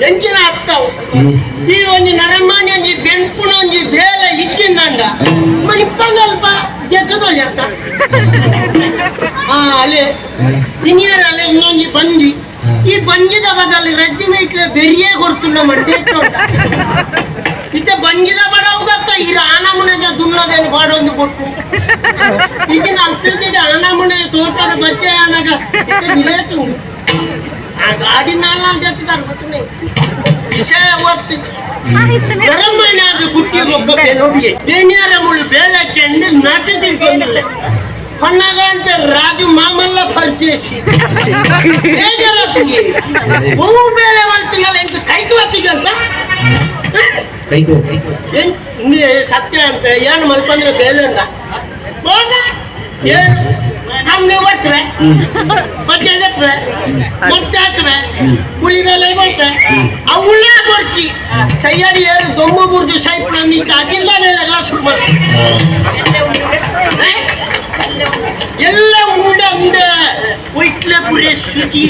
ಎಂಚಿನ ಅರ್ಥವು ಈ ಒಂಜಿ ನರಮಾನಿ ಒಂಜಿ ಬೆನ್ಪುನ ಒಂಜಿ ಬೇಲೆ ಇಚ್ಚಿಂದಂಡ ಮನಿಪ್ಪಂಗಲ್ಪ ಜೆತ್ತದೊಲ್ಯತ್ತ ಅಲ್ಲಿ ತಿನಿಯರಲ್ಲಿ ಇನ್ನೊಂಜಿ ಬಂಜಿ ಈ ಬಂಜಿದ ಬದಲು ರಜ್ಜಿ ಮೈಕ್ಲೆ ಬೆರಿಯೇ ಕೊಡ್ತುಂಡ ಮಂಡೆ ಇತ್ತೆ ಬಂಜಿದ ಬಡವು ಗೊತ್ತ ಈ ಆನಮುನೆದ ದುನ್ನದೇನು ಪಾಡೊಂದು ಕೊಟ್ಟು ಈಗಿನ ಅಲ್ತಿರ್ದಿಡ ಆನಮುನೆ ತೋಟದ ಬಚ್ಚೆ ಆನಾಗ ಇತ್ತೆ ಬಿಲೇತು ಆ ಗಾಡಿ ನಾಲ್ ಜೊತೆ ಗೊತ್ತನೆ ವಿಷಯ ಒತ್ತು ಗರಮನಾದ ಗುಟ್ಟಿ ಒಬ್ಬ ನೋಡಿ ಬೇನಿಯರ ಮುಳು ಬೇಲೆ ಚೆಂಡು ನಾಟಿ ತಿಳ್ಕೊಂಡಿಲ್ಲ ಪಣ್ಣಾಗ ಅಂತ ರಾಜು ಮಾಮಲ್ಲ ಪರ್ದೇಶಿ ಬೇಜಾರಾಗ್ತದೆ ಹೂವು ಬೇಲೆ ಮಾಡ್ತೀನಲ್ಲ ಇಂತ ಕೈಗೆ ಹೊತ್ತಿಗಂತ ಸತ್ಯ ಅಂತ ಏನು ಮಲ್ಪಂದ್ರೆ ಬೇಲೆ ಉಂಡ ಹೋಗ ಏನು ಕಮ್ಮಿ ಬರ್ತವೆ ಬಟ್ಟೆ ಹಾಕ್ವೆ ಮೊಟ್ಟೆ ಹಾಕ್ವೆ ಹುಳಿ ಮೇಲೆ ಬರ್ತವೆ ಅವಳೇ ಬರ್ತಿ ಸೈಯಾಡಿ ಏರು ದೊಮ್ಮ ಬುರ್ದು ಸೈಪುಣ ನಿಂತ ಅಗಿಲ್ಲ ಮೇಲೆ ಶುರು ಮಾಡ್ತೀವಿ ಎಲ್ಲ ಉಂಡೆ ಉಂಡೆ ಒಯ್ಟ್ಲೆ ಪುರಿ ಶುಚಿ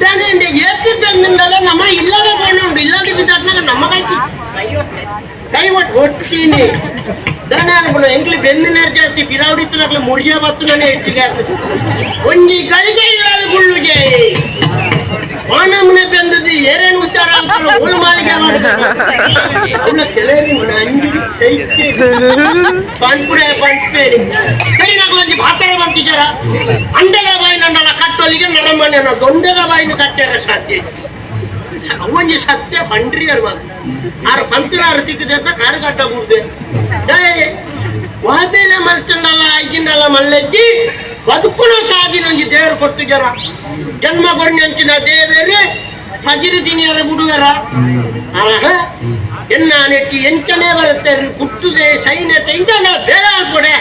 దాని ఏతి పెందుండాల నమ్మ ఇల్లడే పోయి ఉండు ఇల్లాంటి బిడ్డ నమ్మ ಕೈ ಒಟ್ಟಿನಿ ದಾನ ಅನ್ಬಿಡು ಎಂಕ್ಲಿ ಬೆನ್ನಿನಾರ್ ಜಾಸ್ತಿ ಬಿರಾವಡಿತ್ತನಕ್ಲು ಮುರಿಯ ಬತ್ತನೇ ಹೆಚ್ಚಿಗೆ ಒಂಜಿ ಗಳಿಗೆ ಇಲ್ಲದ ಗುಳ್ಳುಗೆ ವಾನಮ್ಮನೆ ಬೆಂದದ್ದು ಏನೇನು ಉತ್ತಾರ ಅಂತ ಉಳ್ ಮಾಲಿಗೆ ಅವನ ಕೆಲರಿ ಅಂಜಿ ಸೈತೆ ಪನ್ಪುರೆ ಪನ್ಪೇರಿ ಸರಿ ನಾಕುಲಂಜಿ ಭಾತರ ಬಂತಿದ್ದಾರ ಅಂಡದ ಬಾಯಿನಂಡಲ ಕಟ್ಟೊಲಿಗೆ ನರಮನೆ ದೊಂಡದ ಬಾಯಿನ ಕಟ್ಟಾರ ಸಾಧ್ಯ ಅವೊಂಜಿ ಸತ್ಯ ಪಂಡ್ರಿಯರ್ ಬಂದು ಆರು ಪಂತನಾರು ತಿಕ್ಕದೆ ಕಾಡು ಕಟ್ಟ ಕೂಡ್ದೆ ವಾಬೇಲೆ ಮಲ್ತಂಡಲ್ಲ ಐಜಿಂಡಲ್ಲ ಮಲ್ಲೆಜ್ಜಿ ಬದುಕುನ ಸಾಧಿನೊಂಜಿ ದೇವರು ಕೊಟ್ಟು ಜರ ಜನ್ಮ ಕೊರ್ನಂಚಿನ ದೇವೇರು ಫಜಿರು ದಿನಿಯರ ಬುಡುಗರ ಎನ್ನ ನೆಟ್ಟಿ ಎಂಚನೇ ಬರುತ್ತೆ ಗುಟ್ಟುದೆ ಸೈನ್ಯತೆ ಇಂಚನ ಬೇಡ ಹಾಕೊಡೆ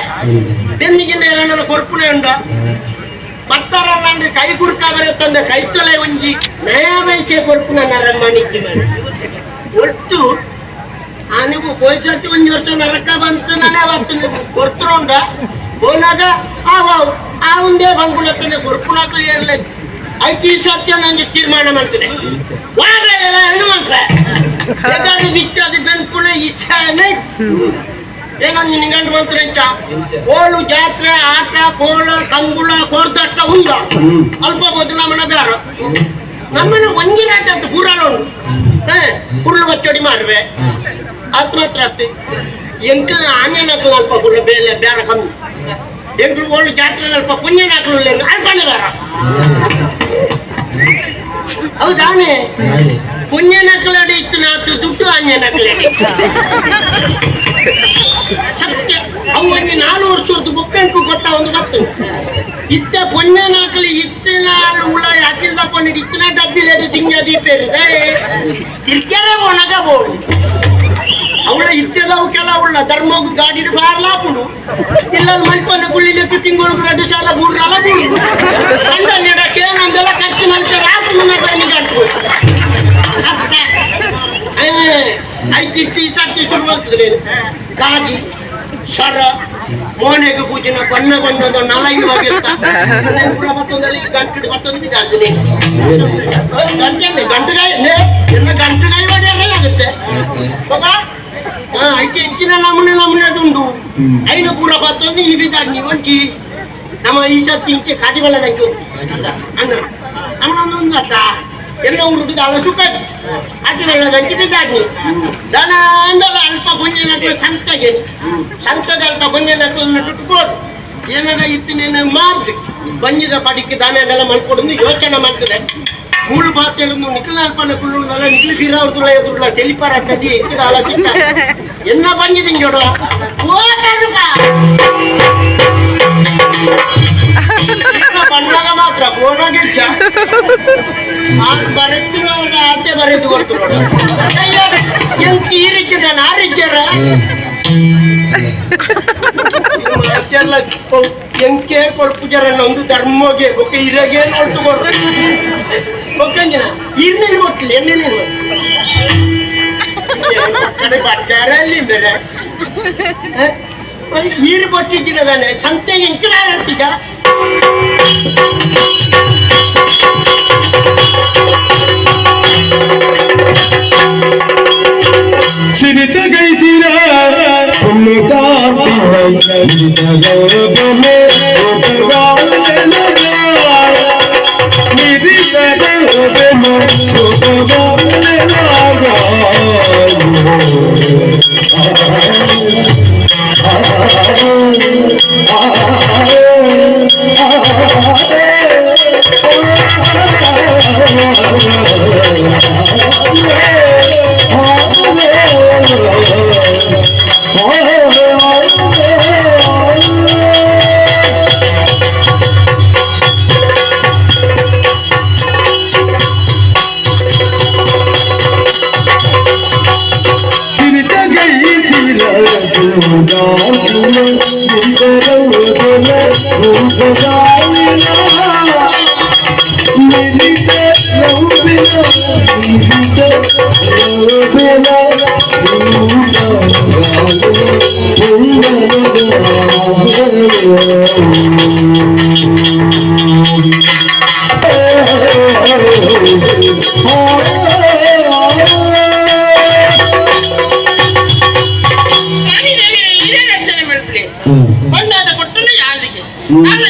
ಬೆನ್ನಿಗಿಂದ ಏನಾರ ಕೊರ್ಪುನೆ ಉಂಡ ಬರ್ತಾರ ಅಂದ್ರೆ ಕೈ ಗುಡ್ಕ ಬರುತ್ತಂದ್ರೆ ಕೈ ತೊಲೆ ಒಂಜಿ ನಯ ವಯಸ್ಸೆ ಕೊರ್ಪುನ ನರಮ್ಮನಿಕ್ಕಿ ಮಾಡಿ ಒಟ್ಟು ಆನೆಗೂ ಪೋಯ್ಸತಿ ಒಂಜಿ ವರ್ಷ ನರಕ ಬಂತು ನಾನೇ ಬರ್ತೀನಿ ಕೊರ್ತುಂಡ ಹೋನಾಗ ಆ ಆ ಒಂದೇ ಬಂಗುಳತ್ತಂದ್ರೆ ಕೊರ್ಪುನಾಕ್ಲು ಏರ್ಲೆ ಐತಿ ಸತ್ಯ ನಂಗೆ ತೀರ್ಮಾನ ಮಾಡ್ತೀನಿ ವಾಗಲೆಲ್ಲ ಹೆಣ್ಣು ಮಂತ್ರ ಎಗಾರು ಬಿಚ್ಚದು ಬೆನ್ಪುಣ ಇಚ್ಛಾನೆ ಏನೊಂದು ನಿಂಗಂಡು ಮಂತ್ರ ಎಂಚ ಕೋಲು ಜಾತ್ರೆ ಆಟ ಕೋಲ ಕಂಬುಳ ಕೋರ್ದಟ್ಟ ಉಂಡ ಅಲ್ಪ ಬದಲು ನಮ್ಮನ ಬೇಡ ನಮ್ಮನೆ ಒಂಜಿನ ಆಟ ಅಂತ ಪೂರಾಲ ಉಂಡು ಕುರುಳು ಬಚ್ಚೋಡಿ ಮಾಡುವೆ ಅದು ಮಾತ್ರ ಅತ್ತೆ ಎಂಟು ಆನೆ ಅಲ್ಪ ಪೂರ ಬೇಲೆ ಬೇರೆ ಕಮ್ಮಿ ಎಂಟು ಓಳು ಜಾತ್ರೆ ಅಲ್ಪ ಪುಣ್ಯನ ಹಾಕಲು ಅಲ್ಪನೇ ಬೇಡ ಹೌದಾನೆ ಪುಣ್ಯನಕಲಡಿ ಇತ್ತು ನಾತು ದುಡ್ಡು ಆನ್ಯನಕಲಡಿ ಸತ್ಯ ಅವು ಒಂಜಿ 4 ವರ್ಷದ್ದು ಬೊಕ್ಕೆಂಟು ಗೊತ್ತ ಒಂದು ಬತ್ತು ಇತ್ತ ಪೊನ್ಯನಾಕಲಿ ಇತ್ತಿನ ಉಳ ಅಕಿಲ್ದ ಪೊನ್ನಿಡ್ ಇತ್ತಿನ ಡಬ್ಬಿಲೇದು ತಿಂಗ ದೀಪೇರು ತಿರ್ಕೆರೆ ಬೋನಗ ಬೋಡು ಅವಳ ಇತ್ತೆದವು ಕೆಲವುಳ್ಳ ಧರ್ಮಗು ಗಾಡಿಡು ಬಾರ್ಲಾಪುಂಡು ಇಲ್ಲ ಮಲ್ಪಲ್ಲ ಗುಳ್ಳಿಲೆಕ್ಕು ತಿಂಗಳು 2 ಸಾಲ 3 ಸಾಲ ಬೂಡು ಕಂಡ ನೆಡ ಕೇನಂದೆಲ್ಲ ಖರ್ಚು ಮಲ್ಪೆ ಆಪುಂಡು ನಡ್ರೆ ಗಂಟು ಅತ್ತೆ ಐತಿ ಸತ್ಯ ಶುರು ಮಾಡ್ತದೆ ಗಾದಿ ಸರ ಮೋನೆಗೆ ಪೂಜಿನ ಬಣ್ಣ ಬಣ್ಣದ ನಲೈ ಮತ್ತೊಂದಲ್ಲಿ ಗಂಟು ಮತ್ತೊಂದು ಇದ್ದಾನೆ ಗಂಟೆ ಗಂಟುಗಾಯಿ ಎಲ್ಲ ಗಂಟುಗಾಯಿ ಹೊಡೆಯಲ್ಲ ಆಗುತ್ತೆ ಐತೆ ಇಂಚಿನ ನಮೂನೆ ನಮೂನೆ ಅದುಂಡು ಐನು ಪೂರ ಬತ್ತೊಂದು ಈ ಬಿದ್ದಾಡ್ನಿ ಒಂಚಿ ನಮ್ಮ ಈ ಸತ್ತಿ ಇಂಚೆ ಕಾಟಿ ಬಲ್ಲದಂಚು ಅಣ್ಣ ನಮ್ಮನೊಂದು ಅತ್ತ ಎಲ್ಲ ಉರುಟಿದ ಅಲ್ಲ ಸುಖ ಅತಿ ಬೆಲ್ಲದಂಚಿ ಬಿದ್ದಾಡ್ನಿ ದನ ಅಂದಲ್ಲ ಅಲ್ಪ ಪುಣ್ಯನಕ್ಲು ಸಂತಗೆ ಸಂತದ ಅಲ್ಪ ಪುಣ್ಯನಕ್ಲು ನಟ್ಟುಕೊಡು ಏನಾರ ಇತ್ತಿನ ಮಾರ್ಜ್ ಬಂಜಿದ ಪಡಿಕೆ ದಾನ ಮಲ್ಕೊಡೊಂದು ಯೋಚನೆ ಮಾಡ್ತದೆ ಮೂಳು ಪಾತ್ರೆಗಳನ್ನು ನಿಖಲ ಅಲ್ಪನ ಕುಳ್ಳುಂಡಲ್ಲ ನಿಖಲ ಫೀರಾವ್ರದುಳ್ಳ ಎದುರುಳ್ಳ ತೆಲಿಪಾರ ಕದಿ ಎಕ್ಕಿದ ಅಲ ಸಿಕ್ಕ ಎನ್ನ ಬಂಜಿದಿಂಜೋಡು ಬಣ್ಣಗ ಮಾತ್ರ ಫೋನಾಗಿದ್ದ ಬರೆದು ಆತೆ ಬರೆದು ಕೊಡ್ತು ಎಂತ ಈ ರೀತಿ ಆರಿಜ್ಜರ ಎಂಕೆ ಕೊಡ್ಪು ಜರನ್ನ ಒಂದು ಧರ್ಮಗೆ ಬೊಕ್ಕ ಇರಗೆ ನೋಡ್ತು ಕೊಡ್ರು ಬೊಕ್ಕಂಜಿನ ಇರ್ನೇನು ಗೊತ್ತಿಲ್ಲ ಎನ್ನೇನು ಕಡೆ ಬಟ್ಟಾರಲ್ಲಿ ಬೇರೆ ನೀರು ಬಟ್ಟಿದ್ದಾನೆ ಸಂತೆ ಎಂಕಡ ಹೇಳ್ತಿದ್ದ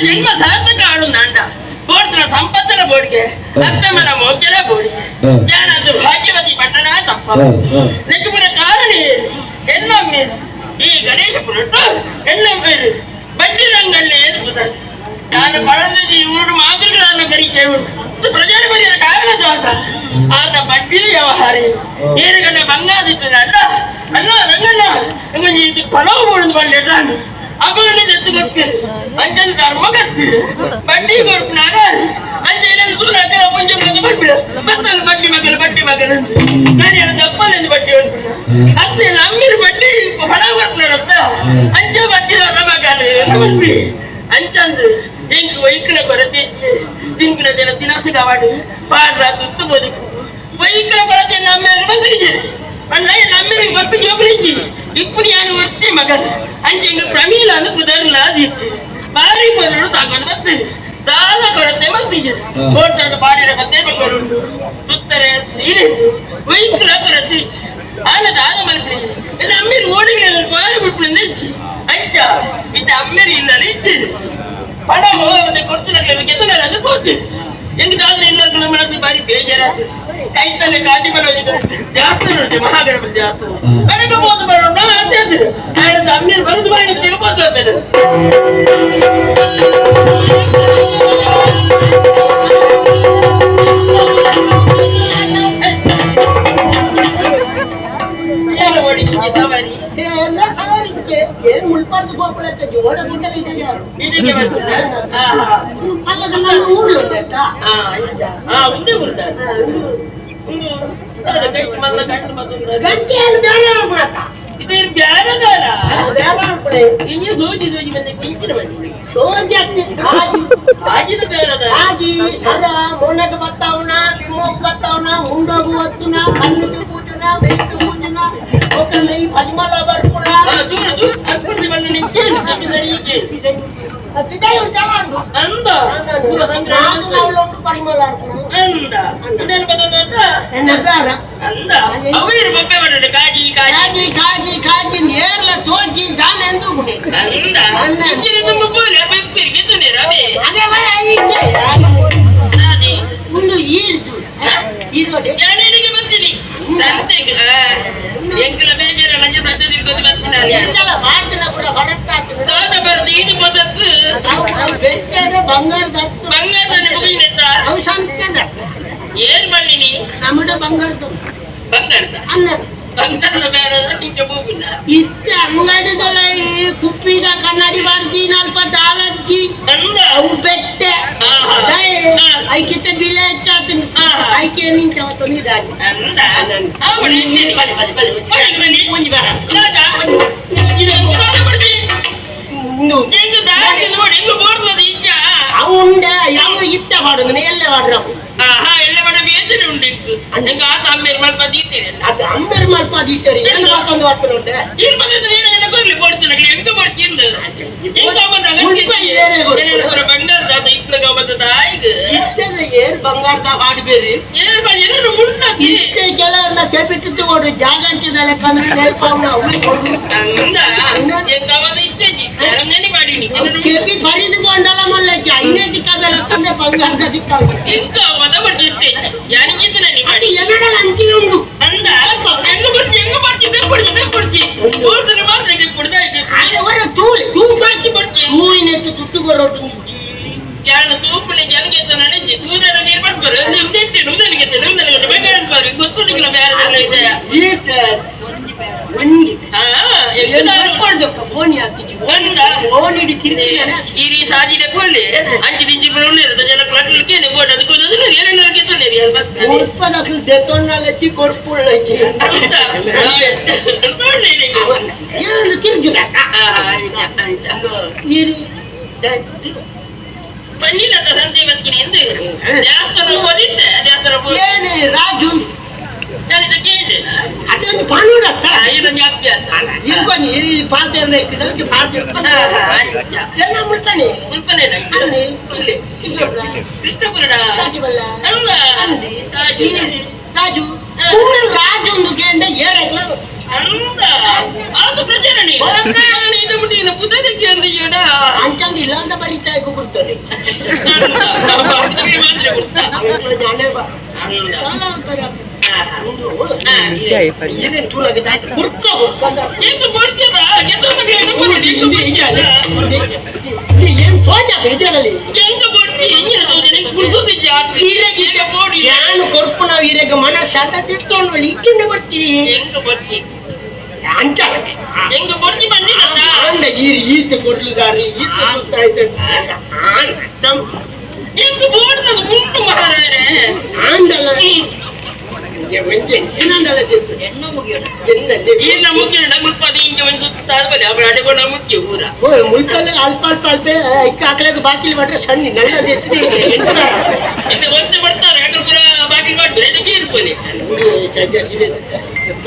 ಜನ್ಮ ಸಾರ್ಥಕ ಆಳು ನಾಂಡ ಬೋಡ್ತಿನ ಸಂಪತ್ತರ ಬೋಡಿಗೆ ಅಪ್ಪಮ್ಮನ ಮೋಕೆಲ ಬೋಡಿಗೆ ಯಾನಾದ್ರು ಭಾಗ್ಯವತಿ ಪಟ್ಟಣ ತಪ್ಪ ನೆಕ್ಕುಪುರ ಕಾರಣ ಎನ್ನೊಮ್ಮೆ ಈ ಗಣೇಶ ಪುರಟ್ಟು ಎನ್ನೊಮ್ಮೆ ಬಡ್ಡಿ ರಂಗಣ್ಣೆ ಎದುಕುತ್ತಾರೆ ನಾನು ಪಳಂದಜಿ ಊರು ಮಾತೃಗಳನ್ನು ಕರೀಚೆ ಉಂಟು ಪ್ರಜಾರ ಬರೆಯ ಕಾರಣ ದೋಷ ಆತ ಬಡ್ಡಿ ವ್ಯವಹಾರ ಏರುಗಣ್ಣ ಬಂಗಾದಿತ್ತು ಅಣ್ಣ ಅಣ್ಣ ರಂಗಣ್ಣ ಇದು ಫಲವು ಬೋಡುದು ಬಂಡೆ ನಾನು ಅಪಗಣ್ಣ ಎತ್ತು ಗೊತ್ತಿರು ಅಂಜನ್ ಧರ್ಮ ಗೊತ್ತಿರು ಬಡ್ಡಿ ಕೊಡ್ಪುನಾಗ ಅಂಜನ ದೂರ ಪಂಚ ಬರ್ಬಿಡ ಬತ್ತಲು ಬಡ್ಡಿ ಮಗಲು ಬಡ್ಡಿ ಮಗಲು ನಾನು ತಪ್ಪಲೆಂದು ಬಡ್ಡಿ ಉಂಟು ಅತ್ತೆ ನಮ್ಮಿರು ಬಡ್ಡಿ ಹಣ ಕೊಡ್ಪುನಾರತ್ತ ಅಂಜ ಬಡ್ಡಿ ಮಗಲು ಬರ್ಬಿ ಅಂಚಂದು ಎಂಕ್ ವೈಕಲ ಕೊರತೆ ತಿಂಪಿನ ಜನ ತಿನಸು ಕಾವಾಡು ಪಾಡ್ರ ತುತ್ತು ಬದುಕು ವೈಕಲ ಕೊರತೆ ನಮ್ಮ ಬಂದಿದ್ದೀರಿ ಅಣ್ಣ ನಮ್ಮಿರಿಗೆ ಬತ್ತು ಜೋಬರಿದ್ದಿ ಇಪ್ಪು ಯಾನು ಒತ್ತಿ ಮಗನ ಅಂಚೆಂಗ ಪ್ರಮೀಲ ಅನ್ನು ಕುದರ್ನ ಆದಿತ್ತು ಬಾರಿ ಬರೋಡು ತಾಕೊಂಡು ಬರ್ತದೆ ಸಾಲ ಕೊರತೆ ಬಂದಿದ್ದೀರಿ ಕೋರ್ಟಾದ ಪಾಡಿರ ಕತೆ ಬಂಗರುಂಡು ತುತ್ತರೆ ಸೀರೆ ವೈಕಲ ಕೊರತೆ ಆನದ ಆದ ಮಲ್ಪಿ ಎಲ್ಲ ಅಮ್ಮಿರು ಓಡಿಗೆ ಬಾರಿ ಬಿಟ್ಟು ಅಂಚ ಇದು ಅಮ್ಮಿರಿ ಇಲ್ಲ ಇದ್ದೀರಿ ಪಣ ಹೋಗದೆ ಕೊಡ್ತಿಲ್ಲ ಗೆದ್ದಲಾರ ಹೋಗ್ತೀವಿ ಹೆಂಗ್ ಜಾತ್ರೆ ಇಲ್ಲ ಮನಸ್ಸು ಬಾರಿ ಬೇಜಾರಾಗ್ತದೆ ಕೈ ತಲೆ ಕಾಟಿ ಬರೋದಿದೆ ಜಾಸ್ತಿ ನೋಡುತ್ತೆ ಮಹಾಗಣಪತಿ ಜಾಸ್ತಿ ಕಡೆಗೆ ಹೋದ ಬರೋಣ ಅಂತ ಹೇಳ್ತೀರಿ ಅಮ್ಮಿರು ಬರೋದು ಮಾಡಿ ತಿಳ್ಬೋದು ಆಮೇಲೆ ಕುಪ್ಪಿದ ಕನ್ನಡಿ ಬಾರ್ದಿ ನಲ್ಪ ದಾಲಜ್ಜಿ ಅವು ಬೆಟ್ಟೆ ಐಕಿತ ಬಿಲೆ ಹೆಚ್ಚಾತನ ಐಕೆ ನಿಂತ ಅವುಂಡ ಯಾವ ಇತ್ತ ಮಾಡುದು ಎಲ್ಲ ಮಾಡ್ರ ಅಮ್ಮೇರು ಮಲ್ಪ ದೀತಾರೆ ಏನು ಮಾತೊಂದು ಮಾಡ್ಕೊಂಡು ಏರ್ ಬಂಗಾರದ ಹಾಡ್ಬೇರಿ ಇಷ್ಟೇ ಕೆಲವನ್ನ ಚೇಪಿಟ್ಟು ಓಡು ಜಾಗಂಟಿದ ಲೆಕ್ಕ ಅಂದ್ರೆ ಅವೇ ಕೊಡು ಚೇಪಿ ಬರಿದು ಕೊಂಡಲ ಮಲ್ಲಕ್ಕೆ ಐನೇ ದಿಕ್ಕ ಬೇರೆ ಬಂಗಾರದ ದಿಕ್ಕ ಅದು ಎನ್ನಡಲ ಅಂಚಿನ ಉಂಡು ಅವರ ತೂಲೆ ತೂಯಿನಟ್ಟು ತುಟ್ಟು ಬರೋಟು ಈತ ಒಂಜಿ ಬೋನಿ ಹಾಕಿದ್ವಿ ಬೋನಿಡಿ ತಿರುಗಿ ಇರಿ ಸಾಜಿದ ಕೋಲೆ ಅಂಚಿ ದಿಂಚಿ ಉಳ್ಳೇರು ಜನ ಕ್ಲಟ್ಲಿಕ್ಕೆ ಬೋರ್ಡ್ ಅದು ಕೊರ್ಪದ ದೆತ್ತೊಣ್ಣಲಚ್ಚಿ ಕೊರ್ಪುಳ್ಳಚ್ಚಿ ಏನು ತಿರುಗಿಬೇಕ ಇರಿ ಪನ್ನೀರತ್ತ ಸಂತೆ ಬತ್ತೀನಿ ಎಂದು ದೇವಸ್ಥಾನ ಓದಿದ್ದೆ ದೇವಸ್ಥಾನ ಏನು ರಾಜು ನಾನು ಇದಕ್ಕೆ ಅದೊಂದು ಪಣ್ಣುಡತ್ತ ಇದೊಂದು ಅಭ್ಯಾಸ ಇಂಕೊನಿ ಈ ಪಾತ್ರೆ ಇಕ್ಕಿದ ಪಾತ್ರೆ ಎಲ್ಲ ಮುಲ್ಪನೆ ಮುಲ್ಪನೆ ಅಲ್ಲಿ ಇಲ್ಲಿ ಕೃಷ್ಣಪುರ ಕಾಟಿಬಲ್ಲ ಅಲ್ಲ ಅಂದಿ ರಾಜು ರಾಜು ಪೂರ ರಾಜು ಒಂದು ಕೇಂದ್ರ ಏರಗ್ಲ ಅಂದ ಅದು ಪ್ರಚಾರಣೆ ನಾನು ಇದು ಮುಟ್ಟಿನ ಪುದಕ್ಕೆ ಅಂದ್ರೆ ಈಡ ಅಂಚಂದು ಇಲ್ಲ ಅಂತ ಬರೀತಾ ಕೊಡ್ತಾರೆ ಮಾತ್ರ ಕೊಡ್ತಾ ನಾನೇ ಬಾ ಯಾನು ಕೊರ್ಪುನ ವೀರಗ ಮನಸ್ಸಂಡ ತಿರ್ತೋಣ ಇಕ್ಕಿಂಡ ಬರ್ತಿ ಅಂಚ ಎಂಗ ಬೊರ್ಜಿ ಬನ್ನಿ ಆಂಡ ಈರ್ ಈತ ಕೊರ್ಲುದಾರಿ ಈತ ಸುತ್ತಾಯ್ತು ಎಂಗ ಬೋರ್ಡ್ ಉಂಟು ಮಹಾರಾಯರೇ ಆಂಡಲ ಒಂಜೆ ತಿರ್ತು ಎನ್ನ ಮುಖ್ಯ ಮುಲ್ಪದ ಇಂಚ ಒಂದು ಸುತ್ತ ಆದ್ಮೇಲೆ ಅವಳ ಅಡೆಗೊಂಡ ಮುಖ್ಯ ಊರ ಓ ಮುಲ್ಪಲ್ಲ ಅಲ್ಪ ಅಲ್ಪ ಅಲ್ಪ ಇಕ್ಕ ಹಾಕ್ಲಾಗ ಬಾಕಿಲ್ ಮಾಡ್ರೆ ಸಣ್ಣ ನಲ್ಲದ ಇನ್ನು ಒಂತೆ ಬರ್ತಾರೆ ಯಾಕಂದ್ರೆ ಪೂರ ಬಾಕಿ ಮಾಡ್ತಾರೆ ಇದಕ್ಕೆ ಇರ್ಬೋದು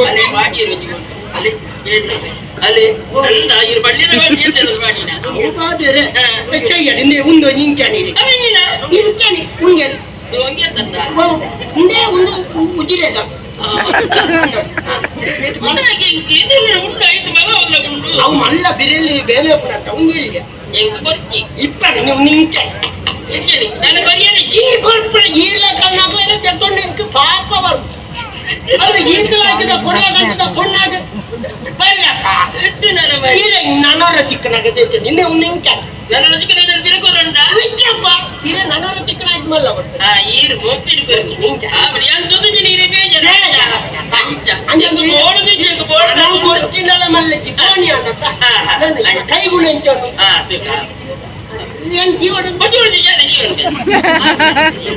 ಅಲೆ ಬಾಟಿ ಇರು ಅಲೆ ಅಲೆ ಅಂದ ಇರು ಬಳ್ಳಿನ ಬಾಟಿನ ಉಂದು ನಿಂಚಾನಿ ಅವೇನಿನ ನಿಂಚಾನಿ ಉಂಗೆ ಒಂಗೆ ತಂದ ಉಂಡೆ ಒಂದು ಉಜಿರೆದ ಅವು ಮಲ್ಲ ಬಿರಿಯಲ್ಲಿ ಬೇಲೆ ಪುನತ್ತ ಉಂಗಿಲ್ಲ ಇಪ್ಪಣೆ ನೀವು ನಿಂಚಾನಿ ಈರ್ ಕೊರ್ಪುಣ ಈರ್ಲ ಕಣ್ಣಾಗ್ಲೇ ತೆಕ್ಕೊಂಡು എനിക്ക് ಪಾಪ ಬರು ಅದು ಈರ್ಲ ಹಾಕಿದ ಪೊಣ್ಣ ಗಂಟದ ಪೊಣ್ಣಾಗ ಬಳ್ಳಕ್ಕ ಈರ ನನೋರ ಚಿಕ್ಕನಾಗ ನಿನ್ನೆ ಒಂದು ನಿಂಚಾನಿ ಇಚ್ಚಪ್ಪ ಇರ ನನೋರ ಚಿಕ್ಕನಾಗಿ ಮಲ್ಲ ಬರ್ತದೆ ನಾವು ಕೊರ್ತಿನಲ್ಲ ಮಲ್ಲಜ್ಜಿ ಕೋಣಿ ಅಂತ ಕೈಗುಣ ಎಂಚೋನು ಏನ್ ಜೀವನ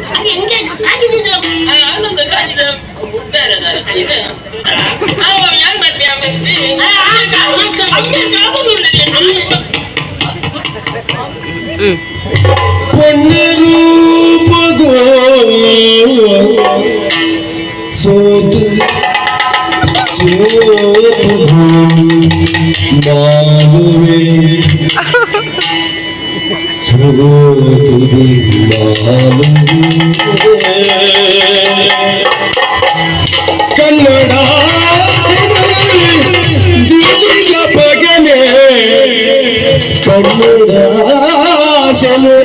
ಅದು ಹೆಂಗೆ ಕಾಜಿದಿಲ್ಲ ಪೊಣ್ಣರೂಪಗೋ ಸೋತು ಸೋತು ಮಾಲುವೆ ಸೋತು ಮಾಲುವೆ ಕನ್ನಡ ಬಗನೆ ಕನ್ನಡ ಸೆಲೆ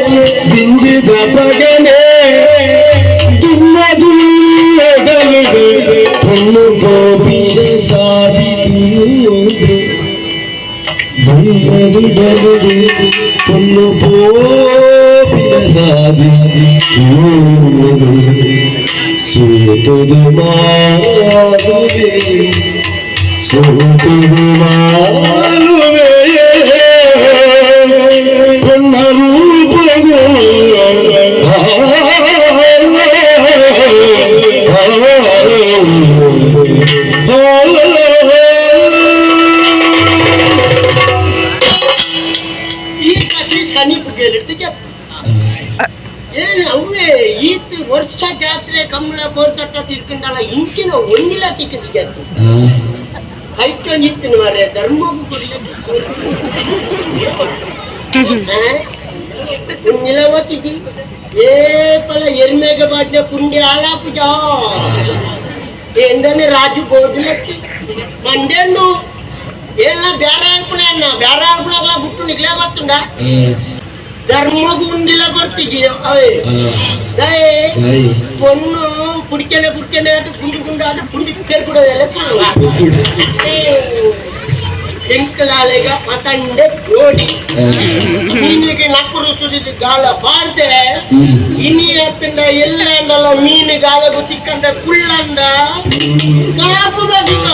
ಬಿಂಜಿದ ಬಗನೆ ದುನ್ನ ದುನ್ನಡಲಿದೆ ಪೊಣ್ಣು ಗೋಪಿನ ಸಾಧಿತು ದುನ್ನದುಡಲಿದೆ ಪೊಣ್ಣು ಗೋಪಿನ ಸಾಧಿತು ಸೋತುದು ಮಾಲುವೆ ಸೋತುದು ಮಾಲುವೆ ಪೊನ್ನ ರೂಪಗೋ ಈ ಸತಿ ಶನಿ ಕೇಳಿಟ್ಟು ಜತ್ತು ಏನು ಅವೇ ಈತ ವರ್ಷ ಜಾತ್ರೆ ಕಮಲ ಕೋರ್ಸಟ್ಟ ತಿರ್ಕೊಂಡಲ್ಲ ಇಂಚಿನ ಒಂದಿಲ್ಲ ತಿಕ್ಕಿದ್ದು ಜಾತ್ರೆ ಕೈಟೊಂಜಿತ್ತಿನ ಮಾರೆ ಧರ್ಮಕ್ಕೂ ಕುಡಿ ಓತಿದ್ದಿ ಏ ಪಲ ಎರ್ಮೆಗೆ ಬಾಟ್ನ ಪುಂಡಿ ಆಲಾಪುಜ ಎಂದನೆ ರಾಜು ಗೋಧುಲೆಕ್ಕಿ ಮಂಡೆಂಡು ಎಲ್ಲ ಬ್ಯಾರ ಅಲ್ಪಣ ಅಣ್ಣ ಬ್ಯಾರ ಅಲ್ಪಣ ಬಿಟ್ಟು ನಿಗ್ಲೇ ಗೊತ್ತುಂಡ. ಧರ್ಮಗು ಉಂಡಿಲ್ಲ ಬರ್ತಿಜಿ ಅವೇ. పొన్ను పుడికెనే పుడికెనే అంటే గుండు గుండు అంటే పుండి పేరు కూడా వెళ్ళకుండా ಎಂಕಲಾಳೆಗ ಪತಂಡೆ ಜೋಡಿ ಮೀನಿಗೆ ನಕ್ಕರು ಸುರಿದು ಗಾಳ ಪಾಡ್ದೆ ಇನಿ ಅತ್ತಂಡ ಎಲ್ಲಂಡಲ್ಲ ಮೀನು ಗಾಳಗು ತಿಕ್ಕಂಡ ಕುಳ್ಳಂಡ ಕಾಪು ಬಸಿಕ.